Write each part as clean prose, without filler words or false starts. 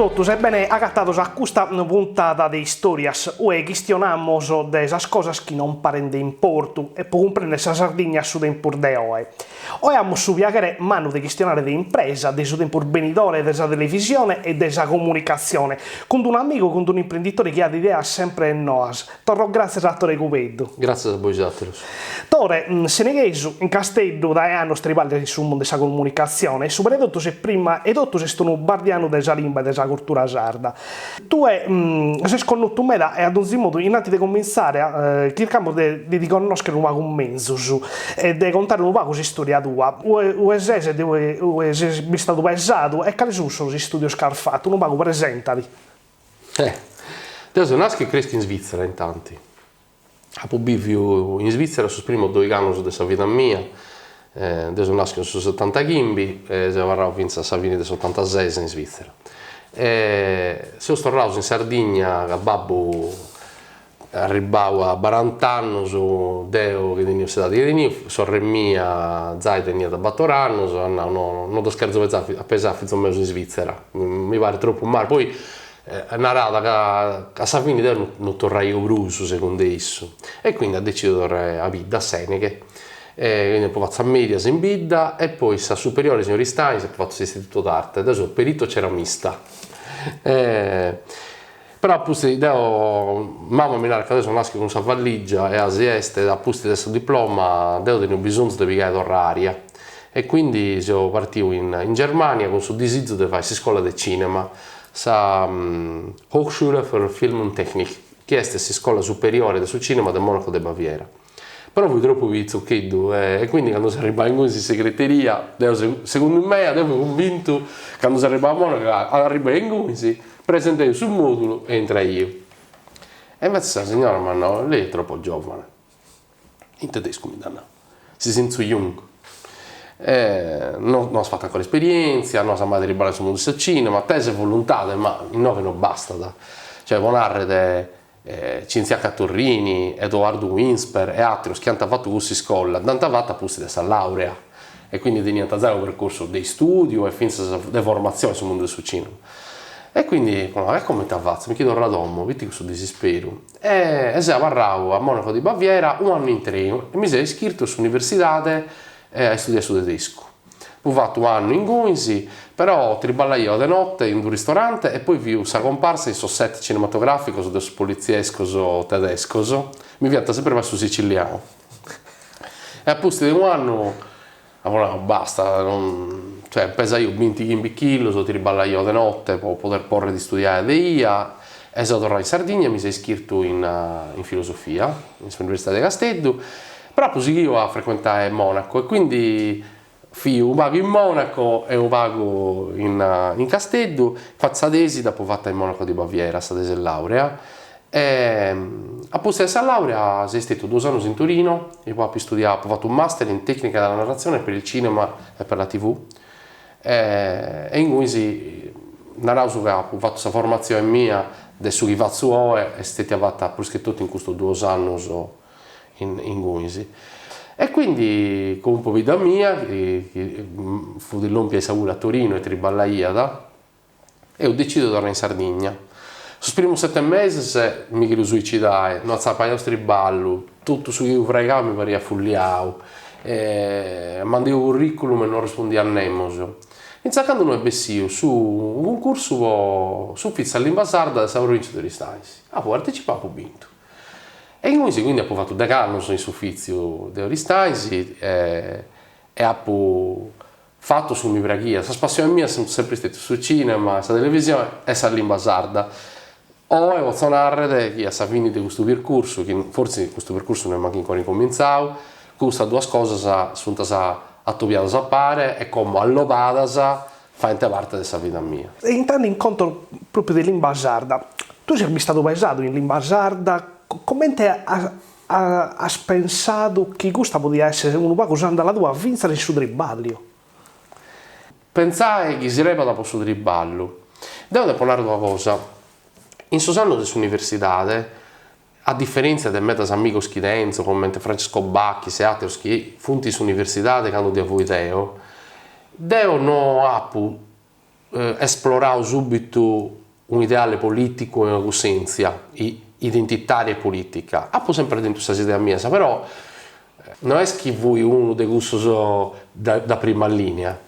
totus e bene agatados a custa puntada de Istòrias, ue chistionamos de sas cosas chi non parent de importu e pro cumprender sa Sardigna a su tempus de oe. Oe amus su piaghere mannu de chistionare de impresa, de su tempus benidore de sa televisione e de sa comunicatzione, cun d'unu amigu, cun d'unu imprenditore chi at ideas sempre noas. Torro gràtzias a Tore Cubeddu. Gràtzias a boisàterus. Tore, seneghesu, in Casteddu dae annos triballat in su mundu de sa comunicatzione e subra 'e totus e prima 'e totus est unu bardianu de sa limba e de sa curtura sarda. Tue ses connotu meda e a donzi modu innanti de comintzare chircamus de ti connòschere unu pagu menzus e de contare unu pagu s'istòria tua, ue ue ses e de ue ue ses bistadu pesadu e cales sun sos istùdios chi as fatu, unu pagu presentadi. Eh, deo seu naschiu e creschiu in Svizzera intanti. Apu biviu in Svizzera sos primos doig'annus de sa vida mia, deu seu naschiu in su setantachimbi e seu abarrau fintzas a sa fini de s'otantases in Svizzera. E seus torraus in Sardigna ca babbu arribbau a barant'annus, deu chi teniu s'edadi chi teniu, sorri mia zai teniat bator'annus, at nau no no ddos cherzo pesai a pesai a fizos meus in Svizzera, mi parit tropu mali, poi Narat ca a sa fini deu no torraio prus, segundu issu, e quindi at decidiu de torrai a bidda, a Seneghe, e quindi apu fatu sas medias in bidda e poi sas superiores in Aristanis apu fatu s'istituto d'arte, deu seu perito ceramista però a pustis deu, mama mi narat ca deu seu naschiu cun sa valligia e asi est, a pustis de su diploma deu teniu bisonzu de pigai torra aria e quindi seu partiu in Germania cun su disizu de fai s'iscola de cinema Sa Hochschule für Film und Technik, chi est s'iscola superiore de su cinema de Monaco de Baviera. Però fui tropu pitzocheddu e quindi cando seu arribbau ingunis in segreteria, deu segundu mei deu fui cunvintu candu seu arribbau a Monaco ca arribbai ingunis, presentaio su modulu e intraio. E invece sa signora m'at nau, lei è troppo giovane. In tedescu mi dd'at nau, Sie sind zu jung. No no as fatu ancora esperientzia, no as mai triballadu in su mundu de su cinema, tenes voluntade ma inoghe no bastat. Cioè po narrer Cinzia Cattorrini, Edoardu Winsper e ateros chi ant fatu cussa iscola dd'ant fata a pustis de sa laurea e quindi teniant giai unu percursu de istudiu e fintzas de formatzione in su mundu de su cinema. E quindi e comente fatzu, mi che torro a domo, ite cussu disisperu E seu abarrau a Monaco di Baviera u' annu intreu e mi seu iscritu a s'universidade a istudiai su tedescu. Apu fatu u' annu ingunis, però triballaio de note in d'u ristorante e poi fio sa comparsa in sos set cinematograficos de sos politziescos tedescos, mi fiant sempre fai su sicilianu. E a pustis de u' annu apo nau basta, non cioè pesaio bintichimbi chilos, triballaio de note po poder porrer istudiai de ia e seu torrau in Sardigna e mi seu iscritu in in filosofia in s'universidadi de Casteddu, però apu sighiu a frecuentai Monaco e quindi fio u' pagu in Monaco e u' pagu in in Casteddu, infati sa tesi dd'apu fata in Monaco di Baviera, sa tesi 'e laurea E a pustis de sa laurea seu stetiu duos annus in Torino e poi apu istudiau, apu fatu u' master in tecnica della narrazione per il cinema e per la TV e ingunis naraus ca apu fatu sa formatzioni mia de su chi fatzu oi est stetia fata prus che totu in custus duos annus ingunis. E quindi cun pobidda mia chi fut lompia issa puru a Torino e triballaiat Eus decidiu de torrai in Sardigna. Sos primos sete meses mi cherio suicidai, no atzapaiaus triballu, totu su chi eus fraigau mi pariat fulliau, mandaio curriculum e no arrespundiat nemos. Fintzas a candu no est bessiu su cuncursu po s'ufitziu sa limba sarda de sa provincia de Aristanis. Apu partecipau e apu bintu. E ingunis quindi apu fatu degh'annus in s'ufitziu de Aristanis e apu Fatu su mi praghiat, sas passiones mias sunt sempre istetias su cinema, sa televisione e sa limba sarda. Oe potzo narrer chi a sa fini de custu percursu, chi fortzis custu percursu no est mancu ancora incomintzau, custas duas cosas sunt atobiadas a pare e como allobadas faent parte de sa vida mia. E intrende in contos propriu de limba sarda, tue ses bistadu pesadu in limba sarda, comente As pensadu chi custa podiat èssere unu pagu s'àndala tua fintzas in su triballiu? Pentzae chi srebat po su triballu. Deo depo narrer una cosa, in sos annos de s'universidade, a diferèntzia de medas amigos chi tenzo, comente Francesco Bacchis e àteros chi funt in s'universidade cando ddoe fui deo, deo no apu. esplorau subitu un'ideale politicu e una cussèntzia identitària e polìtica. Apo semper tentu sas ideas mias, però no est chi fui unu de cussos de prima lìnia.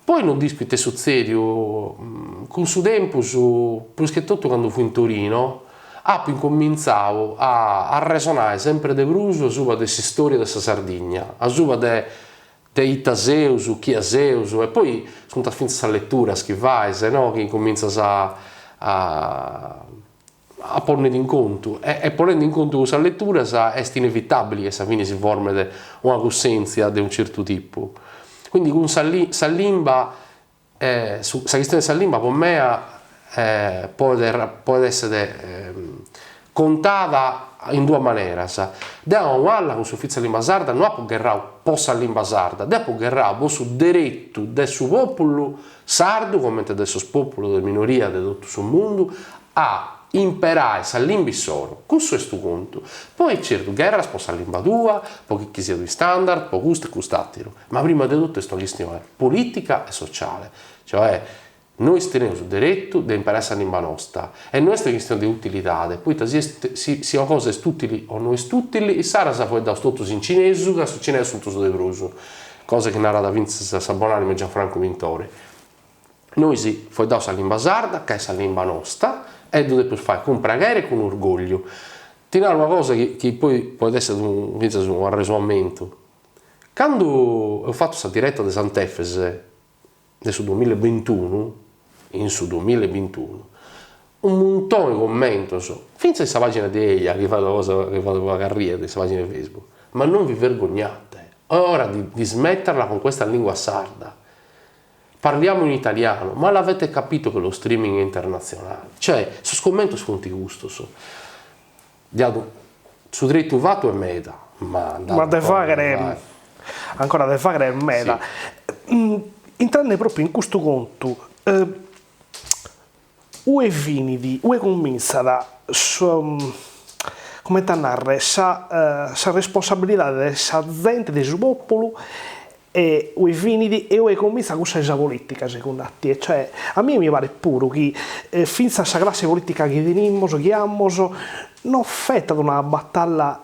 Poi no dd'isco ite est sutzèdiu, cun su tempus, prus che totu cando fui in Torino, apo incomintzau a arresonai sempre de prus asuba de s'istòria de sa Sardigna, asuba de de ita seus, chie seus, e poi sunt fintzas sas leturas chi fais, no, chi incomintzas a a ponnere in contu, e e ponende in contu cussas leturas est inevitabili chi a sa fine si formet una cussèntzia de unu certu tipu. Quindi cun sa sa limba sa chistione de sa limba po mea podet podet essere contada in duas maneras, deo a un'ala cun s'Ufìtziu Limba Sarda no apo gherradu po sa limba sarda, deo apo gherradu po su deretu de su pòpulu sardu, comente de sos pòpulos de minoria de totu su mundu, a imperai sa limba issoro, cussu est su contu. Poi certu gherras po sa limba tua, po chi chi siat un'istandard, po custu e cust'ateru, ma prima de totu est una chistione politica e sociale, cioè nois teneus su deretu de imperai sa limba nosta e no est una chistione de utilidade, poita si est si si una cosa est utili o no est utili, issaras fueddaus totus in cinesu ca sos cinesos sunt su de prus, cosa chi narat fintzas sa bon'anima 'e Gianfranco Pintore. Nois fueddaus sa limba sarda ca est sa limba nosta e ddu depeus fai cun praghere e cun orgogliu. Ti naru una cosa chi chi poi podet essere fintzas unu arresoamentu. Candu eus fatu sa diretta de Sant'Efes de su duamilla e bintunu, in su duamilla e bintunu, unu muntone 'e commentos, fintzas in sa pagina de Eja chi fait una cosa chi fait una carriera in sa pagina de Facebook, ma non vi vergognate, è ora di di smetterla con questa lingua sarda Parliamo in italiano, ma l'avete capito che lo streaming è internazionale? Cioè, sos commentos funt custos. Diadu, su tretu fatu est meda, ma Ma de faghere, ancora de faghere est meda. Intrende propriu in custu contu, ue finit, ue comintzat su, comente a narrer, sa sa responsabilidade de sa zente, de su populu e ue finit e ue comintzat cussa 'e sa politica segundu a tie, cioè a mie mi paret puru chi fintzas sa classe politica chi tenimus, chi amus, no fetat una batalla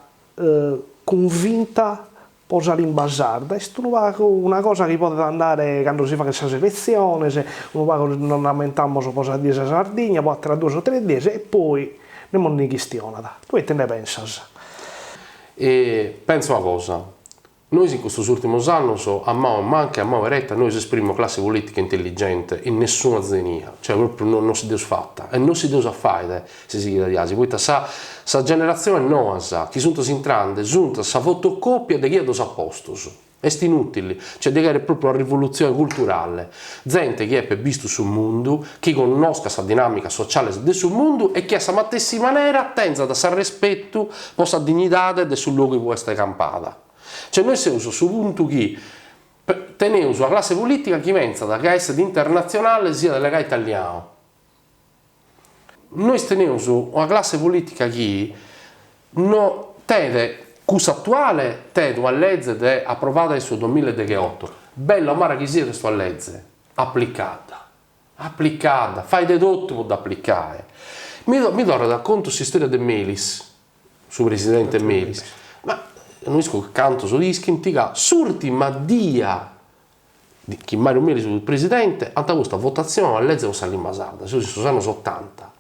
cunvinta po sa limba sarda, est unu pagu una cosa chi podet andare cando si faghent sas eletziones, unu pagu nos nd'ammentamus po sa die 'e sa Sardigna, po ateras duas o tres dies e poi nemos nde chistionat. Tue ite nde pensas? E pentzo una cosa, Nois in custos ùrtimos annos, a manu manca e a manu dereta, no eus esprimiu classe polìtica intelligente in nessuna zenia, cioè pròpriu no no si dd'eus fata e no si dd'eus a fai si sighit diasi, poita sa sa generatzione noas chi sunt intrande sunt sa fotocòpia de chie ddos at postos, est inùtili, cioè ddi cheret pròpriu una rivolutzione culturale, zente chi epet bistu su mundu, chi connoscat sa dinàmica sociale de su mundu e chi a sa matessi manera tenzat s'arrespetu po sa dignidade de su logu in ue est campada. Cioè nois seus a su puntu chi teneus una classe politica chi pentzat chi a essere internatzionale siat allegare italianu. Nois teneus una classe politica chi no tenet, cussa atuale tenet una leze de aprovada in su duamilla e degheoto, bella o mala chi siat est una leze aplicada Aplicada, fait de totu po dd'aplicai. Mi mi torrat a contu s'istoria de Melis, su presidente Melis, ma no isco cantos dd'ischint ca s'urtima dia chi Mario Melis fut presidente ant postu a votatzione una leze po sa limba sarda, seus in sos annos otanta,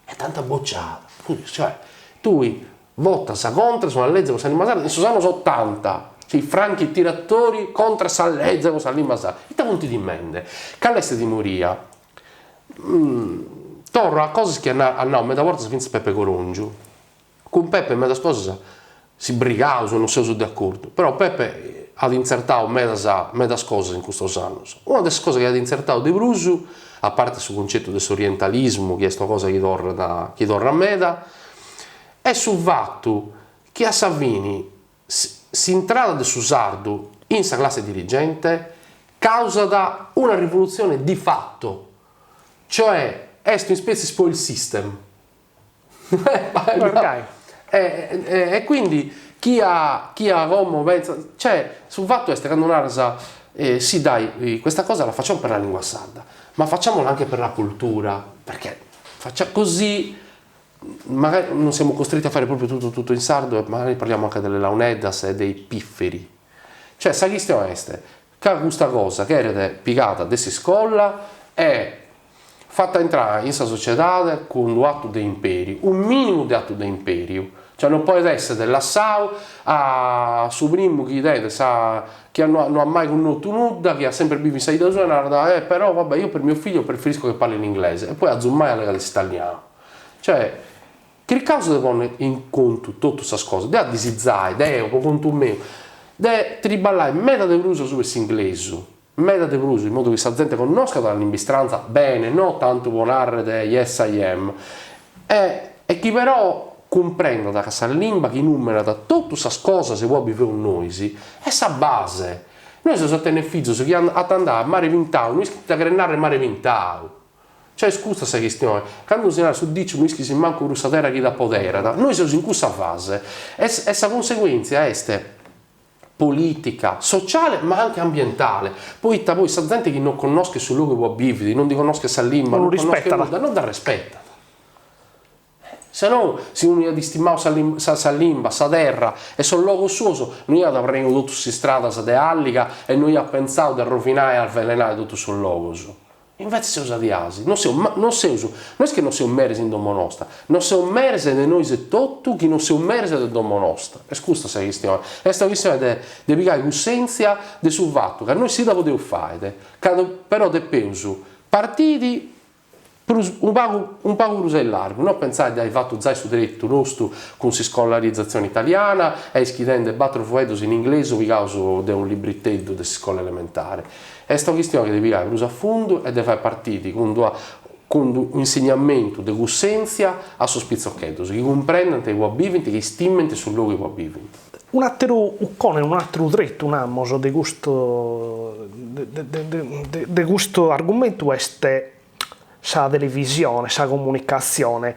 e dd'ant bociada, cioè tui votas contras una leze po sa limba sarda in sos annos otanta, cioè i franchi tiratori contra sa leze po sa limba sarda, ita funt timende? Cale est sa timoria? Torro a cosas chi at nau meda bortas fintzas Pepe Corongiu, cun Pepe medas cosas si brigaus e non seus de acordu, però Pepe at intzertau medas medas cosas in custos annos, una de sas cosas chi at intzertau de prus, a parte su cuncettu de s'orientalismu chi est una cosa chi torrat chi torrat meda, est su fatu chi a sa fini s'intrada de su sardu in sa classe dirigente causat una rivolutzione di fatto, cioè est un'ispetzie spoil system. E quindi chi a chi a como pentzat, cioè su fatu est candu naras si dai questa cosa la facciamo per la lingua sarda. Ma facciamolo anche per la cultura, perché faccia così magari non siamo costretti a fare proprio tutto tutto in sardo e magari parliamo anche delle launeddas e dei pifferi. Cioè sa chistione est ca custa cosa cheret pigada de s'iscola e Fata intrare in sa sociedade cun unu atu de imperiu, unu minimu de atu de imperiu, cioè non podet essere lassau a su primu chi tenet sa chi no no at mai connotu nudda, chi at sempre biviu in sa 'idda sua e narat eh però vabbè io per mio figlio preferisco che parli in inglese e poi azumai allegat s'italianu. Cioè chircaus de ponni in contu totus sas cosas, deu a disizai, deu po contu meu, de triballai meda de prus subra s'inglesu Meda de prus, in modu chi sa zente connoscat una limba istranza bene, no tantu po narrer yes I am, e e chi però cumprendat ca sa limba chi numenat totus sas cosas ua biveus nois est sa base. Nois eus a tenner fizos chi ant a andai a Mare Pintau, no ischint ita cheret narrer Mare Pintau. Cioè est custa sa chistione, candu si narat su diciu no ischis mancu prus sa terra chi t'apoderat, nois seus in cussa fase e e sa cunseguentzia est Politica, sociale ma anche ambientale, poita poi sa zente chi non connoschet su logu ua bivit, non ndi connoschet sa limba, non connoschet nudda, non dda respettat. Se no, si unu iat istimau sa sa sa limba, sa terra e sos logos suos, no iat prenu totus sas istradas de alliga e no iat pentzau de arrovinai e avvelenai totus sos logos. Invece seus adiasi, non seus non seus, no est chi non seus meres in domo nosta, non seus meres de nois etotu chi non seus meres de domo nosta, est custa sa chistione, est una chistione de de pigai cussèntzia de su fatu ca nois si dda podeus fai, ca però depeus partiri prus unu pagu unu pagu prus a illargu, no pentzai de ai fatu zai su tretu nostu cun s'iscolarizatzione italiana e ischidende batru fueddus in inglesu pigaus de unu libriteddu de s'iscola elementare Est una chistione de pigai prus a fundu e de fai partiri cun d'una cun unu insignamentu de cussèntzia a sos pitzocheddos, chi cumprendant ua bivint, chi istiment su logu ua bivint. Un'àteru ucone, un'àteru tretu, namos, de custu de custu argumentu est sa televisione, sa comunicatzione.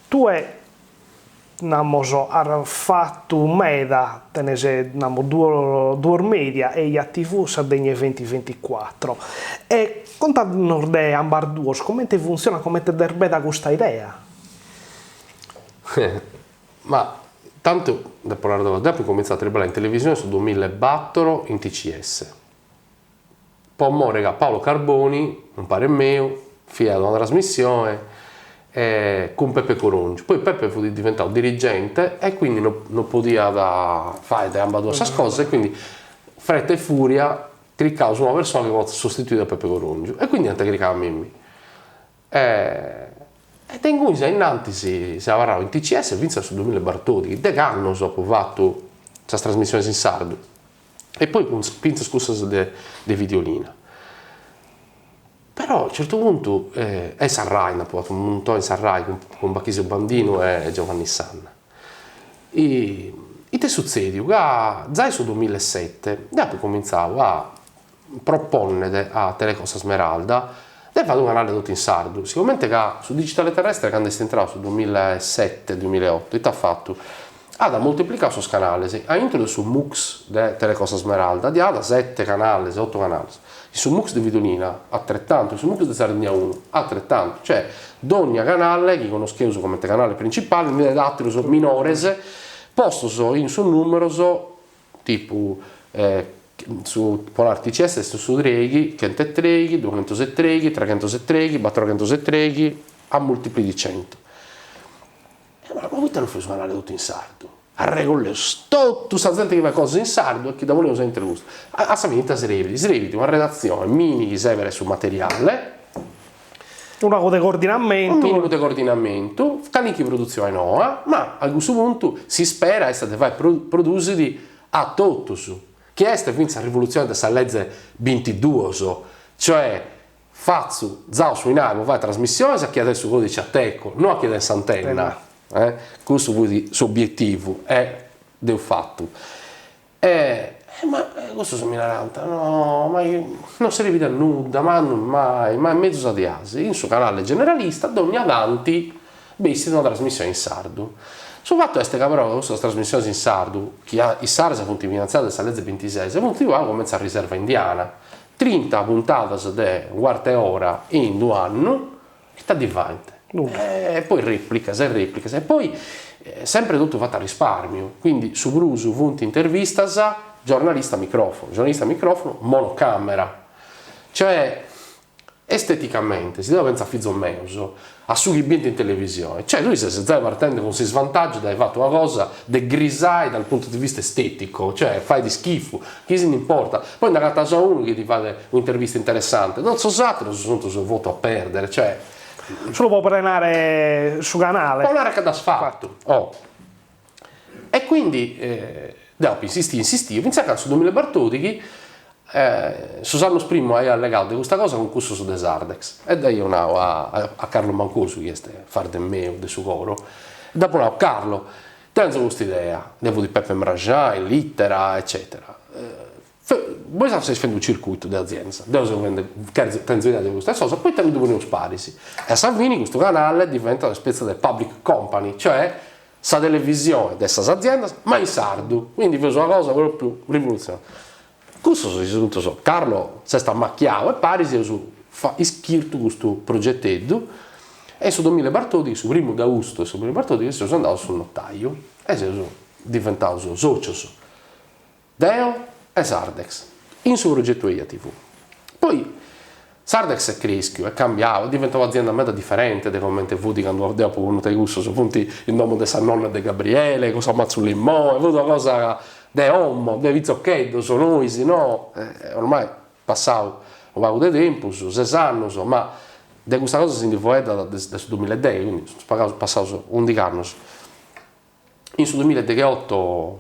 Tue Namos, as fatu meda, tenes, namos, duos duos media, Eja TV, Sardegna Eventi ventiquattro. E contanos de ambas duos, comente funtzionat, comente t'est bènnida custa idea? Ma tantu depo narrer una cosa, deo apo incomintzadu a triballare in televisione su duamilla e battoro in TCS. Po more ca Paolo Carboni, cumpare meu, fiat una trasmissione cun Peppe Corongiu, poi Peppe fut diventau dirigente e quindi no no podiat fai de ambaduas sas cosas e quindi fretta e furia chircaus una persona chi potzat sostituiri a Peppe Corongiu e quindi ant chircau a mimmi. E de ingunis a innantis seu abarrau in TCS fintzas a su duamilla e bartodighi, degh'annus apu fatu sas trasmissionis in sardu E poi fintzas cussas de de Videolina. Però a unu certu puntu e sa Rai, nd'apu fatu unu muntoni in sa Rai cun cun Bachisio Bandinu e Giovanni Sanna. Ite est sutzediu, ca zai su duamilla e sette deu apu comintzau a proponnere a Telecosta Smeralda de fai unu canale totu in sardu, sigomente ca su digitale terrestre cando est intrau su duamilla e sette duamilla e otto ite at fatu At moltiplicau sos canales, a intro de su mux de Telecosta Smeralda ddi at sete canales, oto canales, in su mux de Videolina atretantu, in su mux de Sardigna unu atretantu, cioè dogna canale chi connoscheus comente canale principale ndi tenet ateros minores postos in sos numeros tipu su po narrer TCS est su treighi, chent'e treighi, duchentos e treighi, trechentos e treighi, batorchentos e treighi, a multipli di cento. E ma poita no feus unu canale totu in sardu? Arregolleus totu sa zente chi fait cosas in sardu e chi dda poneus aintru custu. A sa fini ita srebit? Srebit una redatzione mini chi seberat su materiale. Unu pagu de coordinamentu. Unu minimu de coordinamentu, calinchi produtzione noa, ma a cussu puntu s'ispera est de fai produsiri a totus, chi est fintzas sa rivolutzione de sa leze bintiduos, cioè Fatzu, zao su 'inari po fai trasmissiones a chie tenet su codice Ateco, no a chie tenet s'antenna, eh, cussu fut s'obietivu e dd'eus fatu. E ma cussos mi narant, no, ma non serbit a nudda, ma non mai, ma est mezus a diasi, in su canale generalista dogna tanti bessit una trasmissione in sardu. Su fatu est ca però custas trasmissiones in sardu, chi in sardu funt finantziadas de sa leze bintises, funt pagu comente sa riserva indiana. Trinta puntadas de unu cuartu 'e ora in d'u annu, ita ddi faint? E poi replicas e replicas e poi sempre totu fatu a risparmiu, quindi su prus funt intervistas giornalista microfono, giornalista microfono monocamera, cioè Esteticamente, si deo pentzo a fizos meos, a su chi bint in televisione, cioè tui ses zai partende cun s'isvantaggiu de ai fatu una cosa de grisai dal punto di vista estetico, cioè fait ischifu, chi si nd'importat, poi nd'agatas a unu chi ti faghet un'intervista interessante, totu sos ateros sunt su votu a perdere, cioè. Solu po prenare su canale. Po narrer ca dd'as fatu, oh. E quindi deo apo insistiu insistiu, fintzas a candu in su duemillaebartodighi sos annos primu aia allegau de custa cosa cun cussos de Sardex e dd'aio nau a Carlo Mancosu chi est farde meu de su coro, dd'apo nau, Carlo, tenzo custa idea, deo fut Peppe Mraxai, Littera eccetera Bois seis fendi unu circuitu de aziendas, deo seu fendi, cherzo, tenzo idea de custas cosas, poita non ddu poneus paris? E a sa fini custu canale diventat una spetzie de public company, cioè sa televisione de sas aziendas, ma in sardu, quindi feus una cosa propriu rivoluzionaria. Cussos si sunt, Carlo s'est ammachiau e paris eus iscritu custu progeteddu e in su duemillaebartodighi, su primu de austu de su duemillaebartodighi seus andaus a su notaiu e seus diventaus socios Deo e Sardex, in su progetu Eja TV. Poi Sardex est creschiu, est cambiau, est diventau un'azienda meda diferente de comente fut candu deo apu connotu a cussos, funt in domo de sa nonna de Gabriele, cun sa matzu limone, fut una cosa de 'omo, de pitzocheddos, nois no, ormai passau unu pagu de tempus, ses annos, ma de custa cosa si ndi foeddat de su duemillaedeghe, quindi sunt passaus undig'annos. In su duemillaedegheoto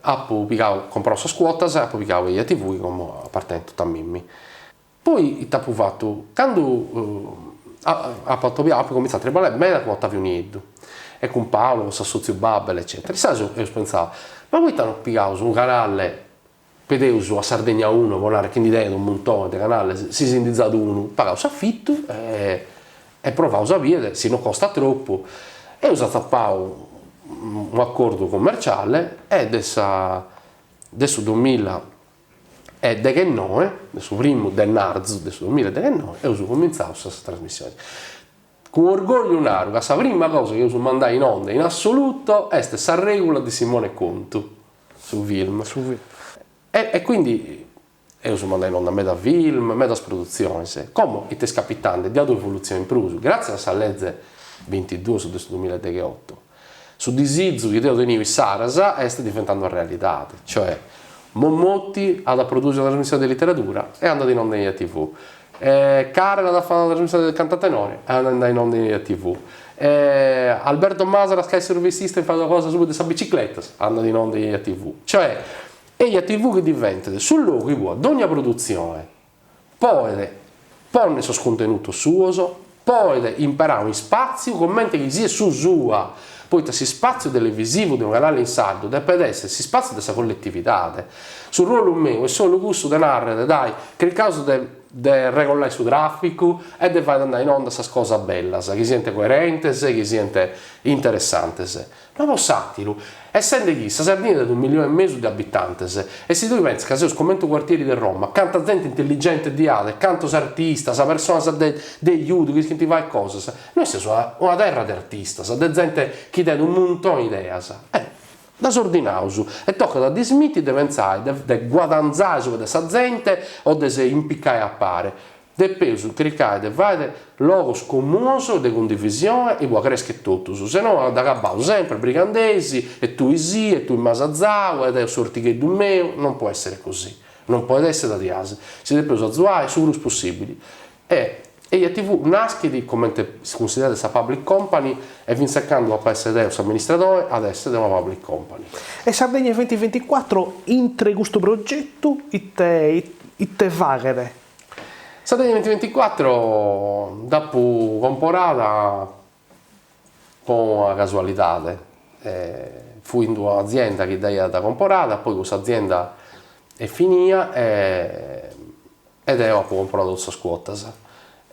apu pigau, comprau sas cuotas e apu pigau Eja TV chi como apartenit totu a mimmi. Poi ita apu fatu, candu apu atobiau, apu cumintzau a triballai meda cun Ottaviu Nieddu e cun Paolo, cun s'assotziu Babel eccetera, insaras eus pentzau, ma poita no pigaus unu canale, pedeus a Sardegna uno po narrer chi ndi tenit unu muntoni de canales, si si ndi zat unu, pagaus s'afitu e e provaus a bider si no costat tropu, eus atzapau unu acordu commerciale e de sa de su duamilla e deghennoe, de su primu de marzu de su duamilla e deghennoe, eus cumintzau sas trasmissiones. Cun orgogliu naru ca sa prima cosa chi eus mandau in onda in assoluto est Sa regula di Simone Contu, su film. Su film. E e quindi Eus mandau in onda meda film, medas produtziones. Como ite est capitande? Ddi at un'evolutzione in prus, gràtzias a sa leze bintiduos de su duemillaedegheoto. Su disizu chi deo tenia issaras est diventande una realidade, cioè Mommoti at a produsi una trasmissione de literadura e andat in onda in Eja TV, Karel at a fai una trasmissione de cantu a tenore e andat in onda in Eja TV, Alberto Masala Sky Survey System fait una cosa subra de sas bicicletas, andat in onda in Eja TV. Cioè Eja TV chi diventet su logu inue dogna produtzione podet pònnere sos cuntenutos suos, podet imperare un'ispàtziu comente chi siet su sua, poita s'ispàtziu televisivu de unu canale in sardu depet èssere s'ispàtziu de sa colletividade. Su ruolu meu est solu cussu de nàrrere, dai, chircaus de de regollai su tràficu e de fai andai in onda sas cosas bellas, chi siant coerentes, chi siant interessantes. Ma po s'àteru, essende chi sa Sardigna tenet unu millione e mesu de abitantes, e si tui pentzas ca seus comente unu cuartieri de Roma, canta zente intelligente ddi at e cantos artistas, personas de de ajudu chi ischint fai cosas, nois seus una una terra de artistas, de zente chi tenet unu muntone 'e ideas, e ddas ordinaus e tocat a dd'ismiti de pentzai de de guadanzai subra de sa zente o de si impicai a pare Depeus cricai de fai logos comunos de cundivisione inue creschet totus, se no dd'agabaus sempre brigandesi e tui si e tui m'as azau e deo s'ortigheddu meu, non po essere così, non poet essere diasi, si depeus azuai su prus possibili e Eja TV naschit comente si cunsiderat sa public company e fintzas a candu apo a essere deo s'amministradore at a essere una public company. E Sardegna ventiventucuatro intre custu progetu ite ite faghet? Sardegna ventiventucuatro dd'apu comporada po una casualidade, fui in d'una azienda chi dd'aiat comporada, poi cussa azienda est finia e deo apu comporadu totu sas cuotas.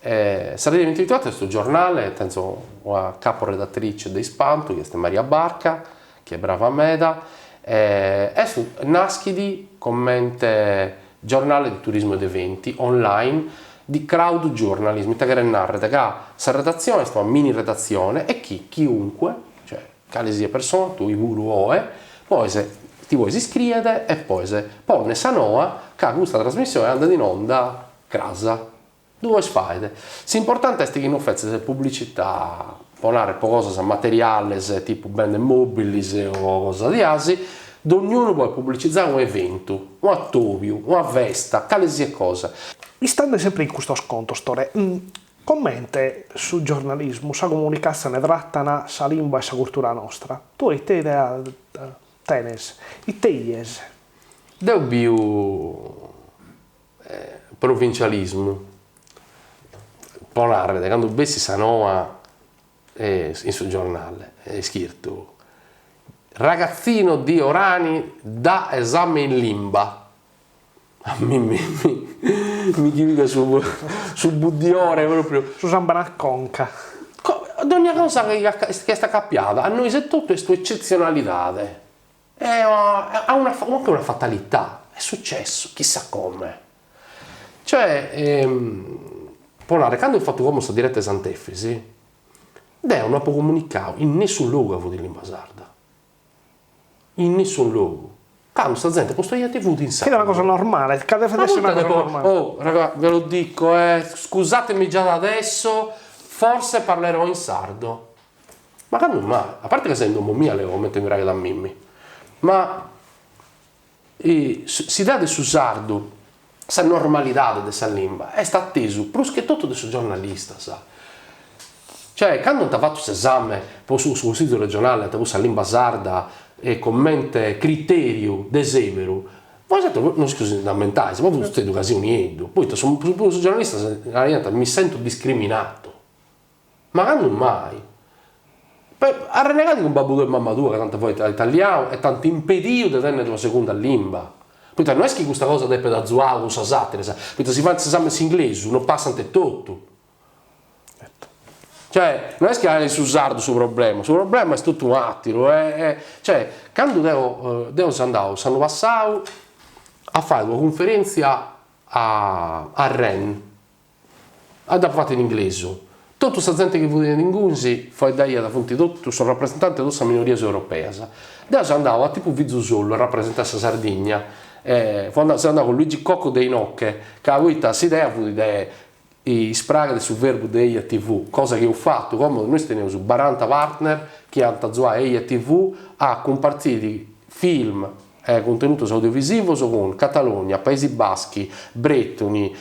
Sardegna ventiventucuatro est unu giornale, tenzo una caporedatrice de ispantu chi est Maria Barca, chi est brava meda, est naschit comente. Giornale di turismo ed eventi online di crowd journalism, ite cheret nàrrere ca sa redatzione est una mini redatzione e chi chiunque, cioè cale siat persona, tui puru oe, poes ti poes iscriere e poes ponnere sa noa ca custa trasmissione andat in onda cras. Ddu poes fàere. S'importante est chi no fetzas publicità, po nàrrere, po cosas materiales, tipu bende mòbilis o cosas diasi, dognunu podet publicizare unu eventu, unu atòbiu, una festa, cale siat cosa. Istende sempre in custos contos, Tore, comente su giornalismu, sa comunicatzione tratan sa limba e sa curtura nostra? Tue ite idea tenes? Ite 'ies? Deo biu Provincialismu, po narrer, cando bessit sa noa in su giornale est iscritu ragazzino di Orani dà esame in limba, a mimmi mi chi pigat su su buddiore propriu. Su sambene a conca. Dogna cosa chi est acapiada a nois etotu est un'eccetzionalidade È una anche una fatalità, è successo, chissà come. Cioè, po narrer, cando eus fatu como sa diretta 'e Sant'Efisi, deo no apo comunicadu in nessun logu ca fut in limba sarda, in nessun logu, cando sa zente postu EiaTv fut in sardu. Fiat una cosa normale, ca devet esser una cosa normale. Oh, raga, ve lo dico eh, scusatemi già da adesso, forse parlerò in sardo. Ma candu mai? A parte ca seu in domo mia allego comente mi praghet a mimmi, ma s'idea de su sardu, sa normalidade de sa limba est atesu prus che totu de sos giornalistas. Cioè cando ant fatu s'esame po su Cussizu regionale ant postu sa limba sarda comente criteriu de seberu, bois aterus no isco si nd'ammentais, ma fut sutzediu casinu nieddu, poita sos giornalistas naraiant mi sento discriminato Ma candu mai? Arrennegadi cun babbu tuu e mamma tua ca t'ant faeddau italianu e t'ant impediu de tenner una segunda limba. Poita no est chi custa cosa depet azuai cun sas ateras, poita si faint s'esame in s'inglesu no passant etotu. Cioè, no est chi est su sardu su problema, su problema est totu un'ateru e cioè, candu deo deo seu andau s'annu passau a fai una cunferentzia a a Rennes Dd'apo fatu in inglesu. Totu sa zente chi fut ingunis faeddaiat, funt totus sos rapresentantes de totus sas minorias europeas. Deo so andau a tipu fizu solu a rapresentai sa Sardigna, fui andau, seu andau cun Luigi Cocco de Inoche, ca poita s'idea fut de ispraghere su verbu de Eia TV, cosa chi eus fatu, como nois teneus baranta partner chi ant azuau Eia TV a cumpartziri film, Cuntenutos audiovisivos cun Catalogna, Paesi Baschi, Brètoni,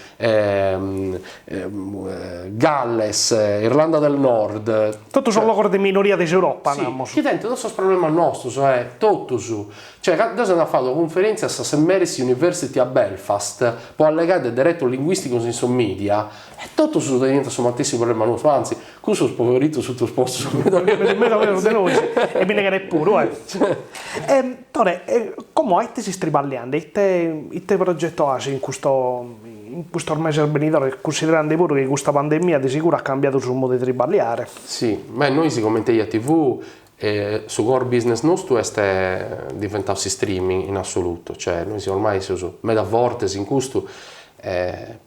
Galles, Irlanda del Nord. Totu sos logos de minoria de s'Europa, namus. Chi tenent totus sos problemas nostros, totus. Cioè, deo seu andau a fai una cunferèntzia a sa Saint Mary's University a Belfast po allegai de deretos linguìsticos in sos media e totus teniant su matessi problema nostru, anzi, Cussos poveritos sunt postos meda meda peus de nois e bi nde cheret puru eh. Tore, como a ite ses triballiende, ite ite progetu as in custo in custos meses benidores, cunsiderende puru chi custa pandemia de seguru at cambiadu su modu de triballiare? Si, beh nois comente Eia TV su core business nostru est diventadu s'istreaming in assolutu, cioè nois ormai seus meda fortes in custu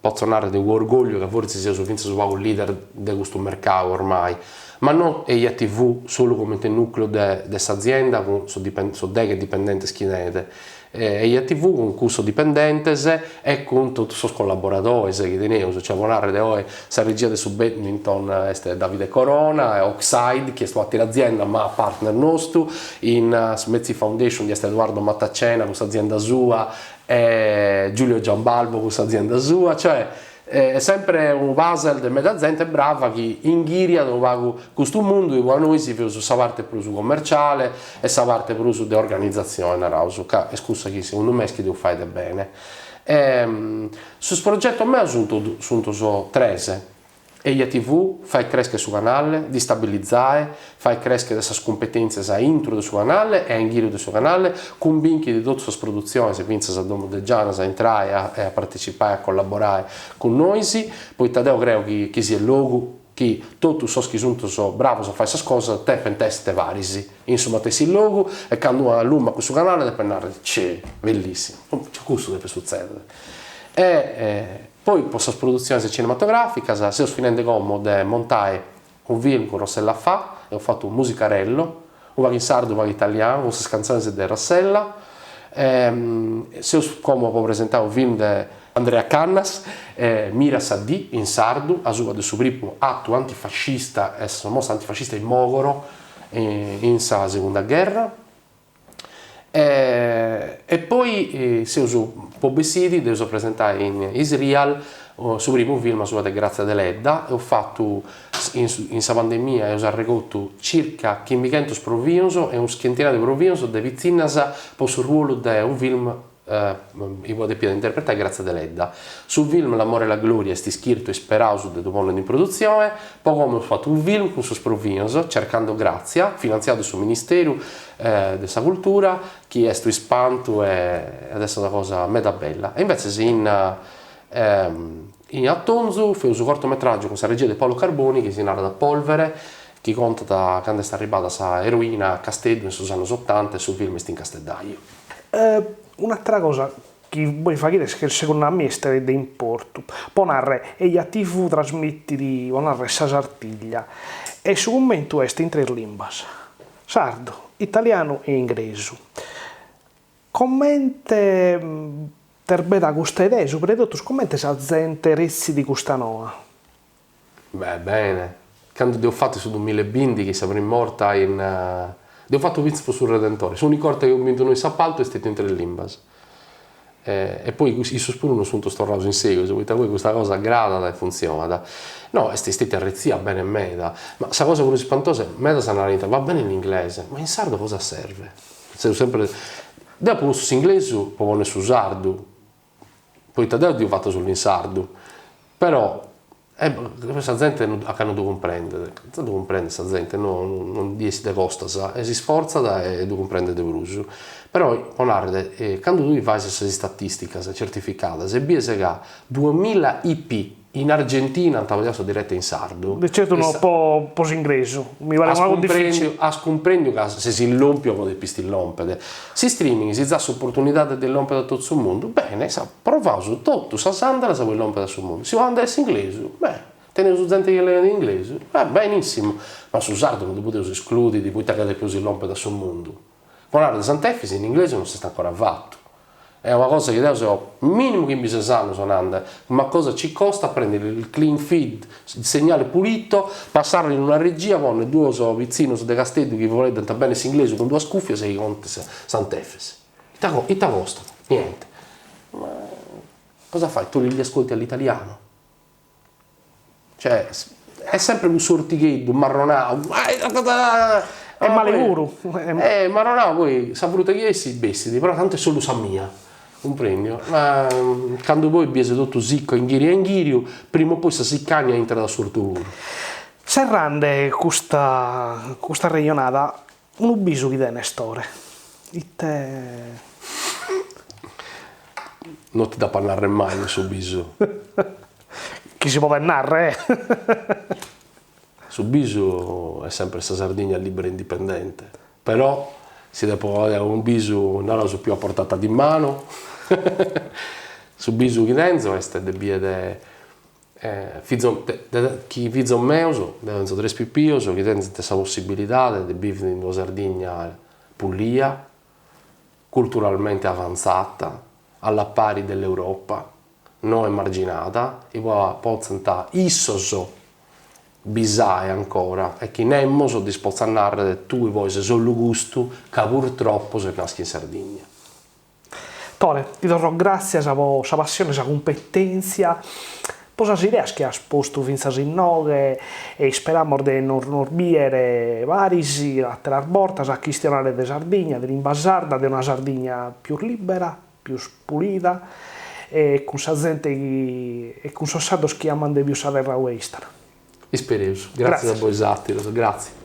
Potzo narrer cun orgogliu ca fortzis seus fintzas unu pagu leader de custu mercau ormai, ma no Eia TV solu comente nucleu de de s'azienda cun sos deghe dipendentes chi tenet, Eia TV cun cussos dipendentes e cun totus sos collaboradores chi teneus, cioè po narrer oe sa regia de su badminton est Davide Corona, Oxide chi est un'atera azienda ma partner nostru, in Smezzi Foundation bi est Edoardo Matacena cun s'azienda sua e Giulio Giambalvo cun s'azienda sua, cioè est sempre unu puzzle de meda zente brava chi inghiriat unu pagu custu mundu chi po a nois feus sa parte prus commerciale e sa parte prus de organizatzione naraus, ca est cussa chi segundu me est chi deus fai de bene. Sos progetos meos sunt sunt sos tres, Eia TV, fai creschere su canale, dd'istabilizai, fai creschere sas cumpetentzias a intro de su canale e a inghiriu de su canale, cumbinchiri totu sas produtziones fintzas a Domo de Janas a intrai e a partecipai a collaborai cun nois, poita deo creo chi chi siat logu chi totus sos chi sunt sos bravos a fai sas cosas depent essere paris in su matessi logu e candu allumat cussu canale depent narrer, cè, bellissimu, custu depet sutzedere. E poi po sas produtziones cinematograficas seus finende como de montai unu film cun Rossella Fà, eus fatu unu musicarello, unu pagu in sardu unu pagu italianu, cun sas cantzones de Rossella, seus como po presentai unu film de Andrea Cannas, Mira sa dì, in sardu, asuba de su primu atu antifascista e sa sommossa antifascista in Mogoro in sa segunda gherra. E poi seus po bessiri, dd'eus a presentai in Isreal su primu film asuba de Grazia Deledda, eus fatu in sa pandemia eus arregotu circa chimbichentus provius e unu chentinau de provius de pitzinnas po su ruolu de unu film inue depiat interpretai Grazia Deledda. Su film L'amore e la gloria est iscritu e isperaus de ddu ponnere in produtzione, po como eus fatu unu film cun sos provios, Cercando Grazia, finantziadu de su Ministeru de sa Cultura, chi est un'ispantu e at essi una cosa meda bella. E imbetzes in in atonzu feus unu cortometràgiu cun sa regia de Paolo Carboni chi si narat Polvere, chi contat cando est arribada sa eroina a Casteddu in sos annos otanta e su film est in casteddaju. Un'àtera cosa chi bois faghides chi segundu a mie est de importu, po narrer, Eja TV trasmitit, po narrer, sa Sartiglia e su cummentu est in tres limbas, sardu, italianu e ingresu. Comente t'est bennida custa idea e subra 'e totus comente sa zente retzit custa noa? Beh, bene. Candu dd'eus fatu in su dumilla e bindighi sa prima 'orta in dd'eus fatu fintzas po su Redentore, s'unica 'orta chi eus bintu nois s'apaltu est stetiu in tres limbas. E poi issus puru non sunt torraus in segus, poita poi custa cosa agradat e funtzionat. No, est stetia arretzia bene meda, ma sa cosa prus ispantosa est, medas narant, va bene in inglese, ma in sardo cosa serve? Seus sempre, deu apu postu s'inglesu po ponni su sardu, poita deu dd'iu fatu solu in sardu, però sa zente a ca no ddu cumprendet, ddu cumprendet sa zente, no non ddi essit de costas e si sfortzat e ddu cumprendet de prus. Però po narrer, candu tui fais sas istatisticas certificadas e bies ca duamilla IP In Argentina ant pediau sa direta in sardu. De certu no po po s'ingresu, mi paret unu pagu dificili. As cumprendiu ca ses illompiu a ue depist illompere. S'istreaming si zat s'oportunidade de illompere a totu su mundu, bene, sa, provaus totu sas andalas po illompere a su mundu. Si andat s'inglesu, beh, teneus zente chi leghet in inglesu, eh, benissimu, ma su sardu non ddu podeus escludiri poita ca depeus illompere a su mundu. Po narrer Sant'Efis in inglesu non s'est ancora fatu. Est una cosa chi deu seu minimu chimbises annus nande, ma cosa ci costa a prendere il clean feed, il segnale pulito, passarlo in una regia, ponni duos pitzinnos de Casteddu chi fueddant bene s'inglesu cun duas cuffias e chi content Sant'Efis. Ita ita costat? Niente. Ma cosa fai? Togli gli ascolti all'italiano? Cioè, est sempre cussu ortigheddu marronau, E male puru. Eh, marronau poi sa fruta chi essit bessit, però tantu est solu sa mia, cumprendiu? Ma candu poi bies totu siccu a inghiriu a inghiriu, prima o poi sa siccagna intrat a s'ortu puru. Serrande custa custa arrejonada, unu bisu chi tenes Tore, ite. No ti dd'apo a narrer mai su bisu. Chi si podet narrer, eh! Su bisu est sempre sa Sardigna libera e indipendente, però si depo fagher unu bisu naraus più a portata di mano, su bisu chi tenzo est de bider fizos chi fizos meos, deo tenzo tres pipios, chi tenzent sa possibilidade de bivere in una Sardigna pulia, culturalmente avanzata, alla pari dell'Europa, no emarginada, inue potzant issos bisai ancora e chi nemos ddis potzat narrer tui pois solu custu ca purtroppo ses naschiu in Sardigna. Tore, ti torro gràtzias po sa passione, sa cumpetèntzia, po sas ideas chi as postu fintzas inoghe e isperamos de nos nos bìere paris àteras bortas a chistionare de Sardigna, de limba sarda, de una Sardigna pius lìbera, pius pulida e cun sa zente chi e cun sos sardos chi aman de pius sa terra ue istan. Ispereus. Gràtzias a bois àteros. Gràtzias.